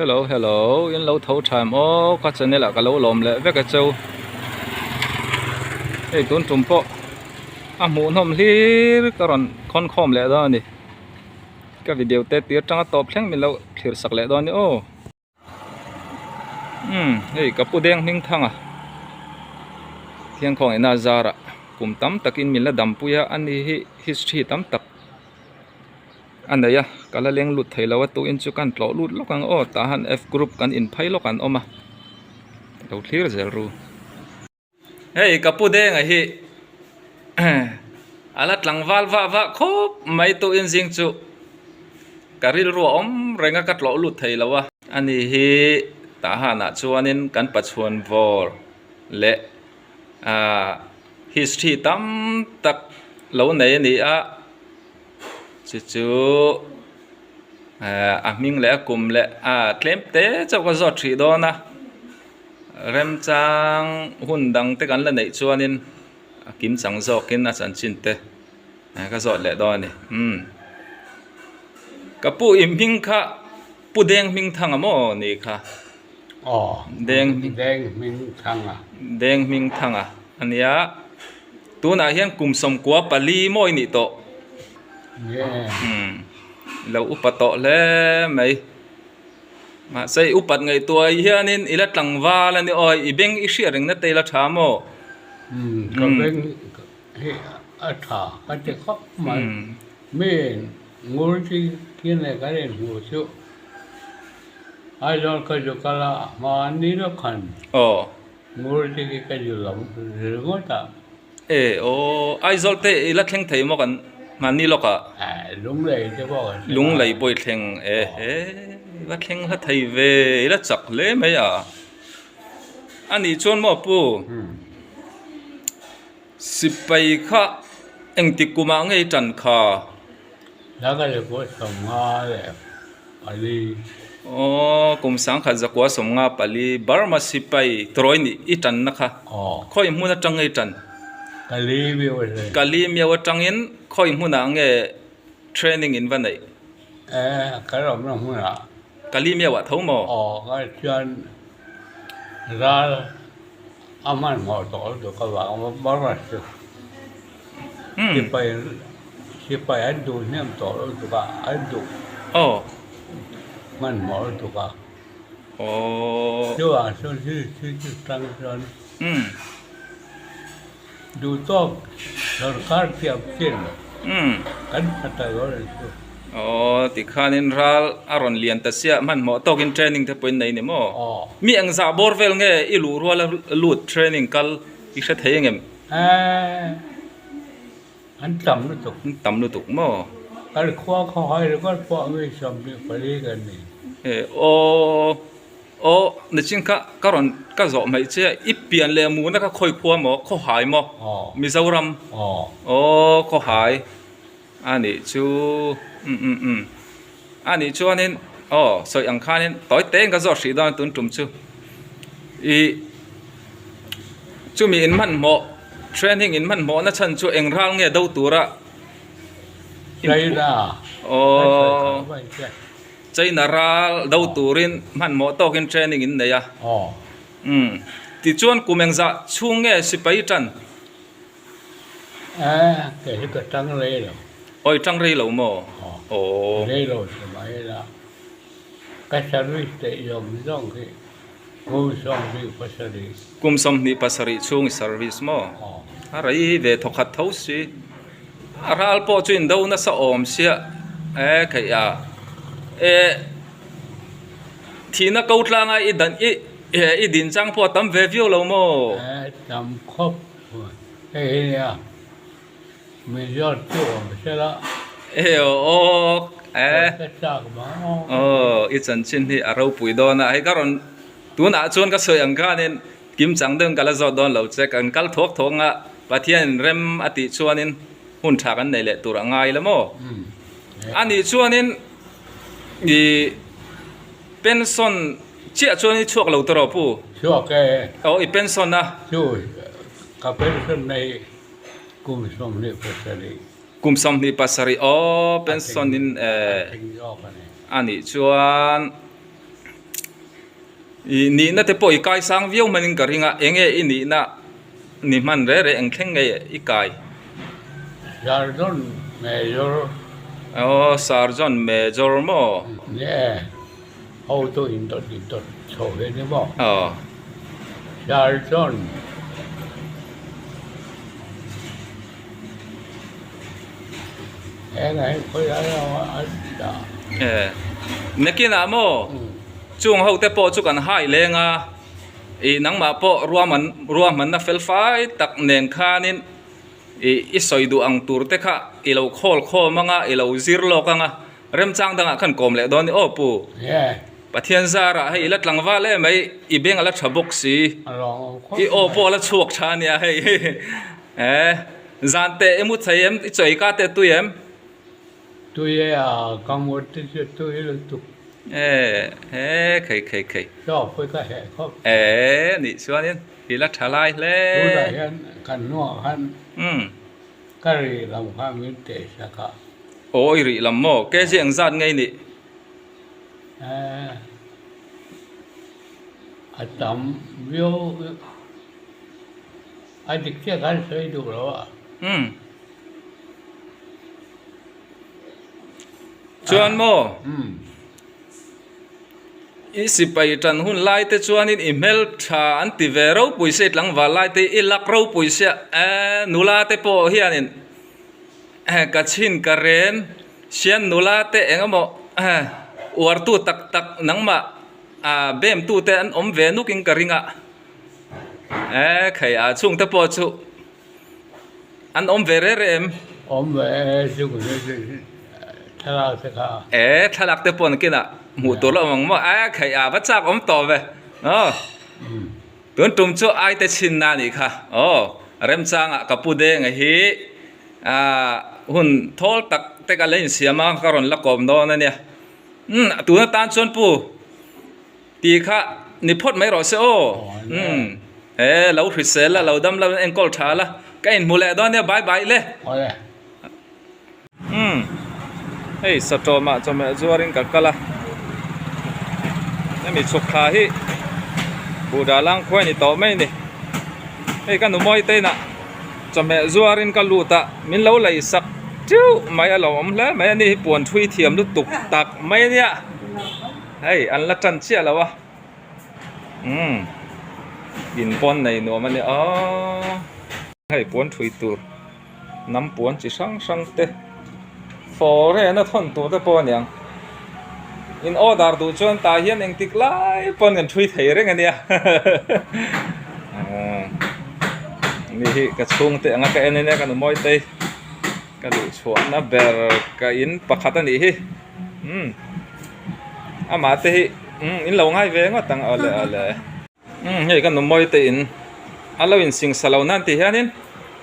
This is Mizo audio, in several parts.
Hello hello in lo tho tha em aw ka channel ah ka lo lawm leh vek a cheu hei tun tum pawh a hmuhnawm hlir ka rawn khawn khawm leh dawn a ni ka video te tir tanga tawp thleng min lo thlir sak leh dawn a ni aw. Umm hei ka pu deng hming thang a thiangkhawng ina zarah kum tam takin min la dampui a ani hi history tam tak a nei a ka la leng lut thei lo a tuin chu kan tlawh lut lawk ang aw tah han F group kan inphei lawk an awm a lo thlir zel ru. Hei ka pu denga hi a la tlangval vah vah khawp mai tuin zing chu ka rilru a awm reng a ka tlawh lut thei lo a. Ani hi tah hanah chuanin kan pachhuan vawr leh ahh history tam tak lo nei a ni a. Chu chu ehh a hming leh a kum leh a tlem te chauh ka zawt hrih dawn a remchang hun dang te kan la neih chuanin a kim chang zawkin a chanchin te ka zawt leh dawn a ni umm ka pu i hming kha pu deng hming thang a maw ni kha aw deng deng hming thang a deng hming thang a ania. Tunah hian kum 14 mawi nih tawh. Umm lo upa tawh hle mai. Mahse i upat ngaihtuah hianin i la tlangval a ni aw, i beng i hriat reng na te i la tha maw? Umm ka beng hi a tha ka ti khawp mai. Mi ngur chi khi leh kan inhmuh chu Aizawl ka zu kal a, hmanni lawk khan. Aw. Ngur te khi ka zu lam ringawt a. E aw, Aizawl te i la thleng thei maw kan hmanni lawk ah? Eh, Lunglei te pawh kan thleng a. Lunglei pawh i thleng e, he i va thleng hla thei ve, i la chak hle mai a. A nih chuan maw pu, sipai kha engtik kumah nge i tan kha? La ka le pawh 54. Aw, kum 1954 Burma sipai turawi nih i tanna kha khawi hmun atang nge i tan? Kalimiau atangin. Kalimiau atangin khawi hmunah nge training in va neih? Eh, kan awmna hmunah. Kalimiau ah tho maw? Aw, ka chuan ral a hmanhmawh tawh lutuk avang Burma sipai Sipai an duh hnem tawh lutuk a, an duh hmanhmawh lutuk a. Chuvang chuan thil chu tang chuan duh tawk sorkar thiam chin kan tha ta lo a ni chu. Aw tikhanin ral a rawn lian ta sia hmanhmawh tawkin training te pawhin nei ni maw? Mi engzah bawr vel nge i luh ruala lut training kal i hre thei engem? An tam lutuk. An tam lutuk maw? Kan khua khawhai ringawt pawh mi 24 kan ni. E aw aw nichin kha ka rawn ka zawh hmaih che a, i pian leh muna kha khawi khua maw? Khawhai maw? Mizoram? Aw khawhai a nih chu um um um a nih chuanin aw sawi ang khanin tawi tein ka zawh hrih dawn a tun tum chu ih chumi in hmanhmawh Training in hmanhmawhna chhan chu eng ral nge do tura China Aww China ral do turin hmanhmawh tawkin training in nei a. Umm tichuan kum engzah chhung nge sipai tan? Eh kei hi ka tang rei lo. Aw i tang rei lo maw? Aww. Rei lo che mai ila ka service theih zawng zawng hi. Kum 27. Kum 27 chhung i service maw? A rei ve thawkhat tho si. A ral pawh chu indo nasa awm sia e kheih a e thihna ko tlanga i dan i i din chang pawh a tam ve viau lo maw? E tam khawp hei hi nia min zawt chu awm sela. E aw e aw i chanchin hi a ropui dawn a hei ka rawn tunah chuan ka sawi ang khanin kim chang deuhin ka la zawt dawn lo che kan kal thuak thuak ang a Pathianin rem a tih chuanin hun tha kan nei leh tur a ngai la maw anih chuanin i pension chiah chuan i chhuak lo tawh rawh pu chhuak e aw i pension a chu ka pension nei Kum 27. Kum 27 aw pension in eh a nih chuan. I nihna te pawh i kai sang viau hmanin ka ring a, enge i nihna ni hman re re eng thleng nge i kai? Sergeant Major. Aw Sergeant Major maw? Nge hotu in dawt in dawt chho hi ni maw? Aw. Sergeant. Eng ah hi khawi lai a dah? E nakinah maw? Chung ho te pawh chu kan hai leng a, ih nangmah pawh ruahman ruahmanna fel fai tak nen khanin ih i sawi duh ang tur te kha i lo khawl khawm ang a, i lo zir lawk ang a, remchang dangah khan kawm leh dawn ni aw pu. Pathian zarah hei i la tlangval em mai, i beng a la tha bawk si, i aw pawh a la chhuak tha ania hei e zan teh i mu thei em, i chawi ka teh tui em? Tui e a, ka mu te chu tui lutuk. E he khei khei khei. Chaw pawh ka heh khawp. E nih chuanin i la tha lai hle. Tunah hian kan hnuah khan ka rih lam kha min teh sak a. Aw i rih lam maw? Kg engzat nge i nih? E a tam viau a dik chiah khan sawi duh lo a. Chuan maw? I sipai tan hun lai te chuanin i hmeltha an ti ve ropui sia i tlangval lai te i lak ropui sia eh nula te pawh hianin eh ka chhin ka ren sian nula te eng emaw eh uartu tak tak nangmah ah bem tu te an awm ve nukin ka ring a eh khei ah chhungte pawh chu. An awm ve reh reh em? Awm ve e, chu thlalak te kha. E, thlalak te pawh nakinah hmuh tur la awm ang maw? A khaih a, va chak awm tawh ve. Aw, tun tum chu ai te chhinna a nih kha. Aw, remchangah ka pu Denga hi hun thawl tak te ka la insiam a, ka rawn la kawm dawn a nia. Umm, tun atan chuan pu. Tih kha ni phawt mai rawh se aw. Umm he lo hrisel la lo dam lo enkawl tha la ka inhmu leh dawn nia bye bye le. Umm hei satawmah chawhmeh zuarin ka kal a hemi chhuk thla hi buhdah lang khuai ni tawh mai a ni hei ka nu mawi te inah chawhmeh zuarin ka lut a min lo lei sak teuh mai a lo awm hle mai a ni hi puan thui thiam lutuk tak mai a nia. Hei an la tan chiah lo a umm in pawn nei nuam a nia aww hei puan thui tur hnam puan chi hrang hrang te foreign a thawn tur te pawh a niang in order duh chuan tah hian engtik lai pawn kan thui thei reng a nia umm ni hi ka chhungte anga ka en ania ka nu mawi te ka luh chhuahna ber ka in pakhat a nih hi umm. Amah te hi umm in lo ngai ve ngawt ang awle awle umm hei ka nu mawi te in a lo in sing sa lo nan tih hianin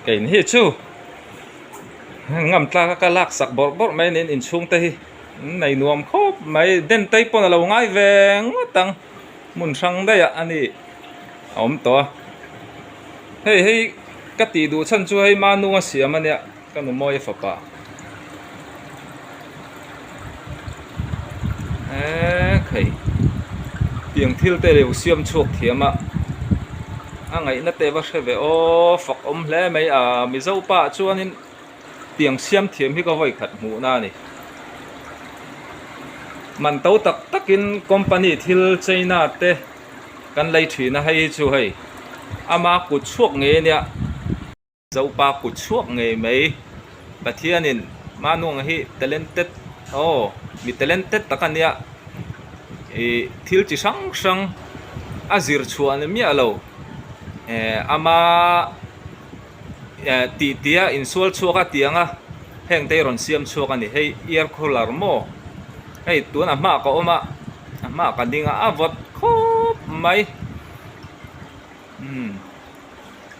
ka in hi chu ngam tlak a ka lak sak bawrh bawrh mai niin inchhung te hi nei nuam khawp mai den te pawn a lo ngai ve ngawt ang hmun hrang daih ah a ni a awm tawh a hei hei ka tih duh chhan chu hei manunga siam a nia ka nu mawi fapa. Eee khei tiang thil te leu siam chhuak thiam a a ngaihna te va hre ve aw fak awm hle mai a mizo pa ah chuanin tiang siam thiam hi ka vawi khat hmuh na a ni man to tak takin company thil china te kan lei thin a hei hi chu hei ama kut chhuak ngei a nia. Zopa kut chhuak ngei mai. Pathianin Manuanga hi talented aw mi talented tak a nia ih thil chi hrang hrang a zir chhuah ni miah lo eh ama eh tih tia insual chhuak a tiang a heng te hi rawn siam chhuak a ni hei ear cooler maw hei tuna hmaah ka awm a a hmaah ka ding a a vawt khawp mai umm.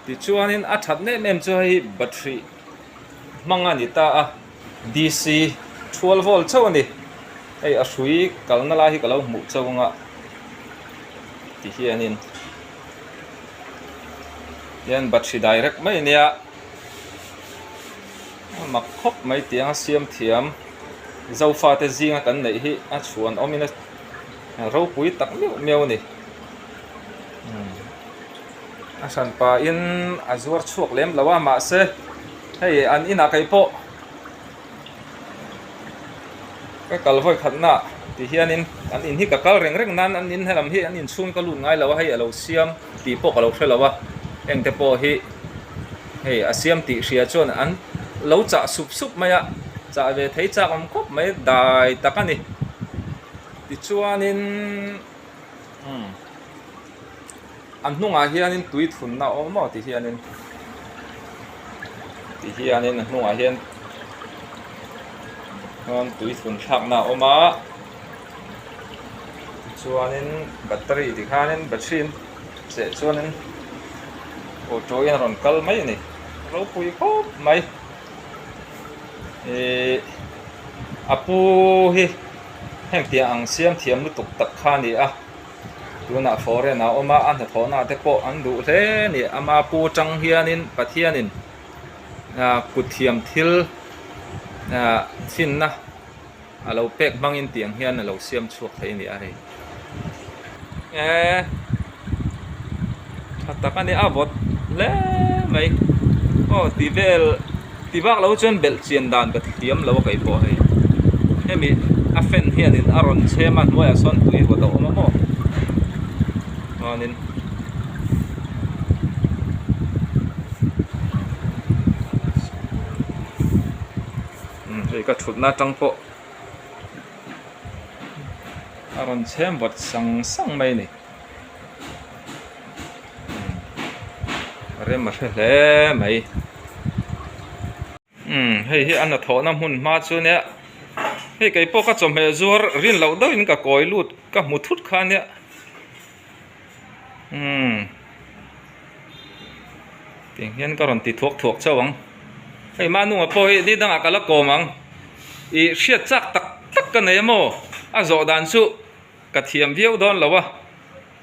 Tichuanin a that em em chu hei battery hmang a ni ta a, DC thual vawl chauh a ni. Hei a hrui kalna lai hi ka lo hmuh chauh ang a ti hianin hian battery direct mai a nia a mak khawp mai tiang a siam thiam Zofate zinga kan neih hi a chhuan awmin a ropui tak meuh meuh a ni. A hran pahin a zuar chhuak lem lo a mahse hei an inah kei pawh ka kal vawi khatna ti hianin an in hi ka kal reng reng nan an in helam hi an inchhung ka lut ngai lo a hei a lo siam tih pawh ka lo hre lo a heng te pawh hi hei a siam tih hria chuan an lo chah sup sup mai a chah ve thei chak awm khawp mai dai tak a ni tichuanin umm an hnungah hianin tui thunna a awm maw ti hianin ti hianin a hnungah hian chuan tui thun thlakna a awm a tichuanin battery ti khanin battery an cheh chuanin auto in a rawn kal mai a ni ropui khawp mai ihh a pu hi heng tiang ang siam thiam lutuk tak kha a ni a tunah foreign ah a awm a a hnathawhna te pawh an duh hle a ni ama pu tang hianin Pathianin ah kut thiam thil ah thinna a lo pek hmangin tiang hian a lo siam chhuak thei a ni a hei eh tha tak a ni a vawt hle mai aw ti vel ti vak lo chuan belh chian dan ka thiam lo a kei pawh hei hemi a fan hianin a rawn chhem a hnuaiah sawn tui vawt a awm a maw chuanin. Hei ka thutna atang pawh a rawn chhem vawt sang sang mai a ni rem a hre hle mai umm hei hi a hnathawhna hmun hma chu nia hei kei pawh ka chawhmeh zuar rin loh deuhin ka kawi lut ka hmu thut kha nia umm. Tiang hian ka rawn ti thuak thuak chauh ang. Hei Manunga pawh hi ni dangah ka la kawm ang. Ih hriat chak tak tak ka nei a maw? A zawh dan chu ka thiam viau dawn lo a.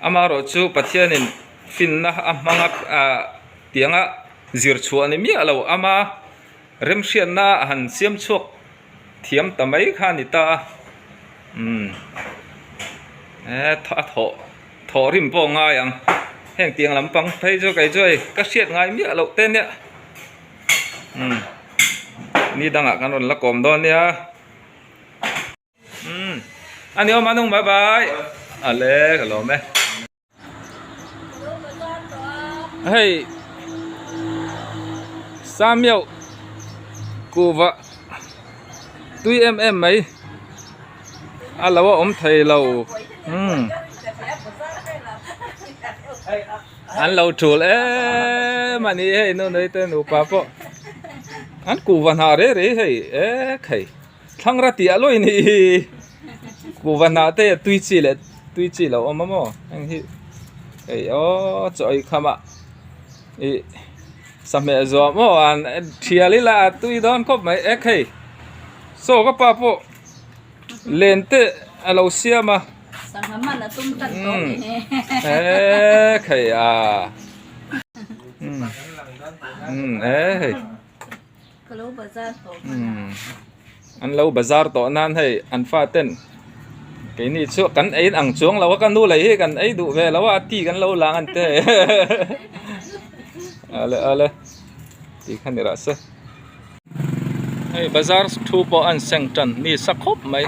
Amaherawh chu Pathianin finna a hmang a ah tianga zir chhuah ni miah lo. Ama remhriatna a han siam chhuak thiam ta mai kha a ni ta a. Umm eh a thawh. Thawh rim pawh ngai ang. Heng tiang lampang phei chu kei chu hei ka hriat ngai miah loh te nia. Umm ni dangah kan rawn la kawm dawn nia. Umm a ni awm a nung bye bye. Ale ka lawm e. Hei Samiau kuhva tui em em mai. A lo a awm thei lo umm an lo tul em a ni hei nu nui te nupa pawh an kuhva hnah rei rei hei ek hei thlangra tih a lawi ni hi kuhva hnah te tui chi leh tui chi lo awm a maw heng hi hei aw chaw ei kham ah ih sahmeh zuah maw an thial ila a tui dawn khawp mai ek hei saw ka pa pawh. Len te a lo siam a. Sangha man a tum tan tawh ni he. E khei a. Um e hei. Ka lo bazar tawh. An lo bazar tawh nan hei an fa ten keini chu kan ei ang chuang lo a ka nu lei hi kan ei duh ve lo a a ti kan lo lang an te. Ale ale ti kha ni rawh se. Hei bazar thu pawh an seng tan ni sa khawp mai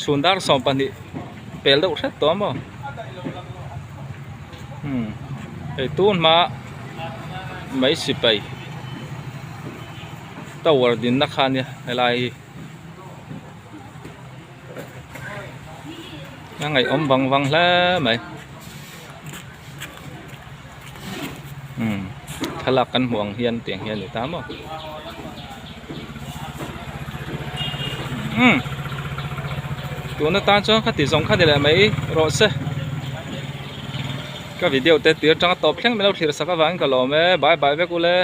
chhun dar 12 pel deuh hret tawh maw umm hei tun hma mai sipai tower din na kha ania helai hi a ngaihawm vang vang hle mai. Umm thlalak kan hmuh ang hian tiang hian a ni ta maw umm tun atan chuan khati zawng kha ni leh mai rawh se ka video te tir atanga tawp thleng min lo thlir sak avangin ka lawm e bye bye vek ule.